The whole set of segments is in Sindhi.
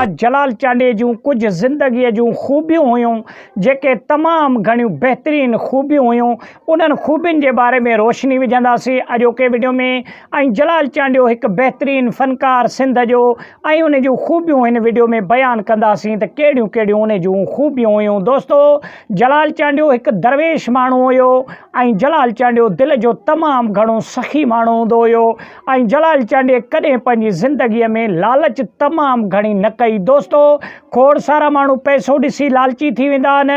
جلال چانڊيي جون ڪجهه زندگيء جون خوبيون هيون جيڪي تمام گهڻيون بهترين خوبيون هيون انهن خوبين جي باري ۾ روشني وجهنداسين اڄوڪي وڊيو ۾ ۽ جلال چانڊيو هڪ بهترين فنڪار سنڌ جو ۽ ان جون خوبيون هن وڊيو ۾ بيان ڪنداسين ته ڪهڙيون ڪهڙيون ان جون خوبيون هيون دوستو جلال چانڊيو هڪ درويش ماڻهو هيو ۽ جلال چانڊيو دل جو تمام گهڻو سخي ماڻهو هوندو هيو ۽ جلال چانڊيي ڪڏهن پنهنجي زندگي ۾ لالچ تمام گهڻي نه ڪئي دوستو کوڙ سارا ماڻهو پئسو ڏسي لالچي ٿي ويندا آهن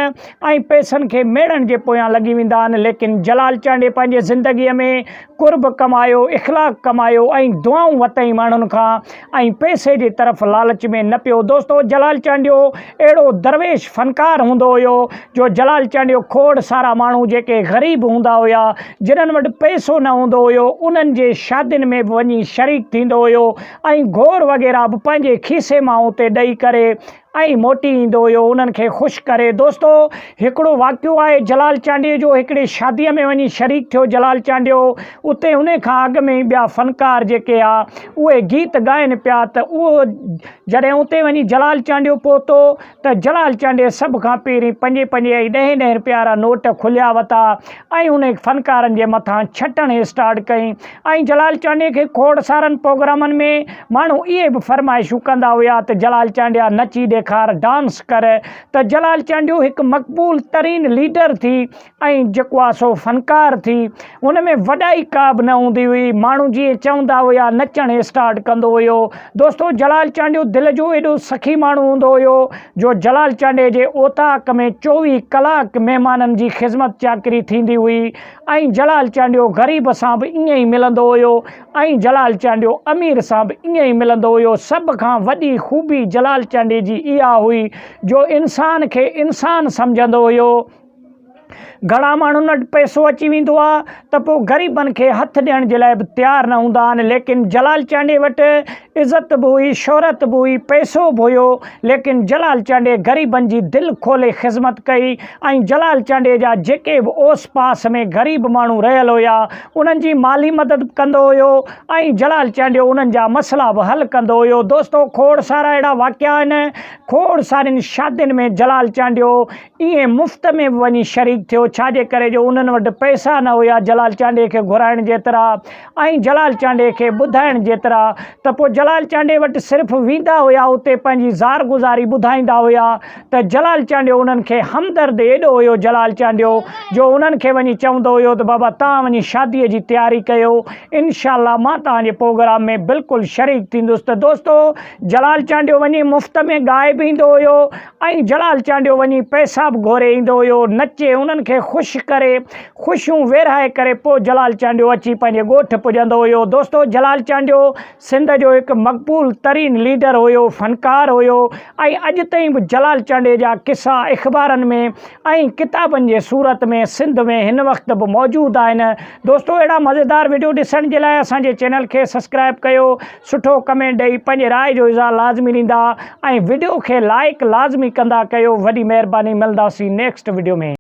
۽ پئسن کي ميڙڻ جي پويان لڳي ويندا آهن ليڪن جلال چانڊيي پنهنجي زندگي ۾ قرب ڪمايو، اخلاق ڪمايو ۽ دعائون ورتائين ماڻهن کان ۽ پئسي جي طرف لالچ ۾ نه پيو. دوستو جلال چانڊيو اهڙو درويش فنڪار هوندو هيو جو جلال چانڊيو کوڙ سارا ماڻهو جيڪي غريب هوندا هيا جنھن وٽ پئسو نه هوندو هيو انهن جي شادين ۾ به وڃي شريڪ ٿيندو هيو ۽ گهور وغيره به پنهنجي کيسي مان اتي ڏئي ڪري ۽ موٽي ايندو هيو انهن کي خوش ڪري. دوستو هڪڙو واقعو آهي جلال چانڊيي جو هڪڙي شاديء ۾ وڃي شريڪ ٿيو جلال چانڊيو اتي انهي کان اڳ ۾ ئي ٻيا فنڪار جيڪي ها اهي گيت ڳائن پيا ته اهو جڏهن اتي وڃي جلال چانڊيو پهتو ته جلال چانڊيي سڀ کان پهرين پنجين پنجين ۽ ڏهين ڏهين رپيا وارا نوٽ کليا وتا ۽ انهي فنڪارن جي مٿان ڇٽڻ اسٽارٽ ڪئي ۽ جلال چانڊيي کي کوڙ سارن پوگرامن ۾ ماڻهو اهي به فرمائشون ڪندا هيا ته جلال چانڊيا نچي ڏيکار ڊانس ڪر ته جلال چانڊيو هڪ مقبول ترين ليڊر ٿي ۽ جيڪو آ سو فنڪار ٿي ان ۾ وڏائي ڪا به نه هوندي هئي ماڻهو جيئن چوندا هيا نچڻ اسٽارٽ ڪندو هيو دوستو جلال چانڊيو دل جو ايڏو سخي ماڻهو هوندو هيو جو جلال چانڊيي جي اوطاق ۾ 24 ڪلاڪ مهمانن جي خذمت چاڪري ٿيندي هئي ۽ جلال چانڊيو غريب سان به ائين ئي ملندو هيو ۽ جلال چانڊيو امير سان به ائين ئي ملندو هيو. سڀ کان وڏي خوبي جلال چانڊيي جي اها هئي جو انسان کي انسان سمجهندو هيو. گهڻا ماڻهن وٽ پئسو اچي ويندو آ ته پوء غريبن کي هٿ ڏيڻ جي لاء به تيار نه هوندا آهن ليڪن جلال چانڊيي وٽ عزت به هئي، شهرت به هئي، پئسو به هيو، ليڪن جلال چانڊيي غريبن جي دل کولي خذمت ڪئي ۽ جلال چانڊيي جا جيڪي به اوس پاس ۾ غريب ماڻهو رهيل هيا، انهن جي مالي مدد به ڪندو هيو ۽ جلال چانڊيو انهن جا مسئلا به حل ڪندو هيو. دوستو کوڙ سارا اهڙا واقعا آهن، کوڙ سارين شادين ۾ جلال چانڊيو ائين مفت ۾ به وڃي شريڪ ٿيو، ڇا جي ڪري جو انهن وٽ پئسا نه هيا جلال چانڊيي کي گهرائڻ جيترا ۽ جلال چانڊيي کي ٻڌائڻ جيترا ته پوء جلال چانڊيي وٽ صرف ويندا هيا اتي پنهنجي زار گذاري ٻڌائيندا هيا ته جلال چانڊيو انهن کي همدرد ايڏو هيو جلال چانڊيو جو انهن کي وڃي چوندو هيو ته بابا توهان وڃي شاديء جي تياري ڪيو انشاء الله مان توهان جي پروگرام ۾ بلڪل شريڪ ٿيندس ته دوستو جلال چانڊيو وڃي مفت ۾ ڳائي به ايندو هيو ۽ جلال چانڊيو وڃي پئسا به گهوري ايندو هيو، نچي انهن کي خوش ڪري، خوشيون ورهائي ڪري پوء جلال چانڊيو اچي پنهنجي ڳوٺ پڄندو هيو. دوستو جلال چانڊيو سنڌ جو هڪ مقبول ترين ليڊر هيو، فنڪار هيو ۽ اڄ تائين به جلال چانڊيي جا قصا اخبارن ۾ ۽ ڪتابن جي صورت ۾ سنڌ ۾ هن وقت به موجود آهن. دوستو اهڙا مزيدار وڊيو ڏسڻ جي لاء اسان جي چينل کي سسڪرائب ڪيو. سٺو ڪمينٽ ڏئي پنهنجي راء جو اظهار لازمي ڏيندا ۽ وڊيو کي لائيڪ لازمي ڪندا ڪيو وڏي مهرباني ملنداسين نيڪسٽ وڊيو ۾.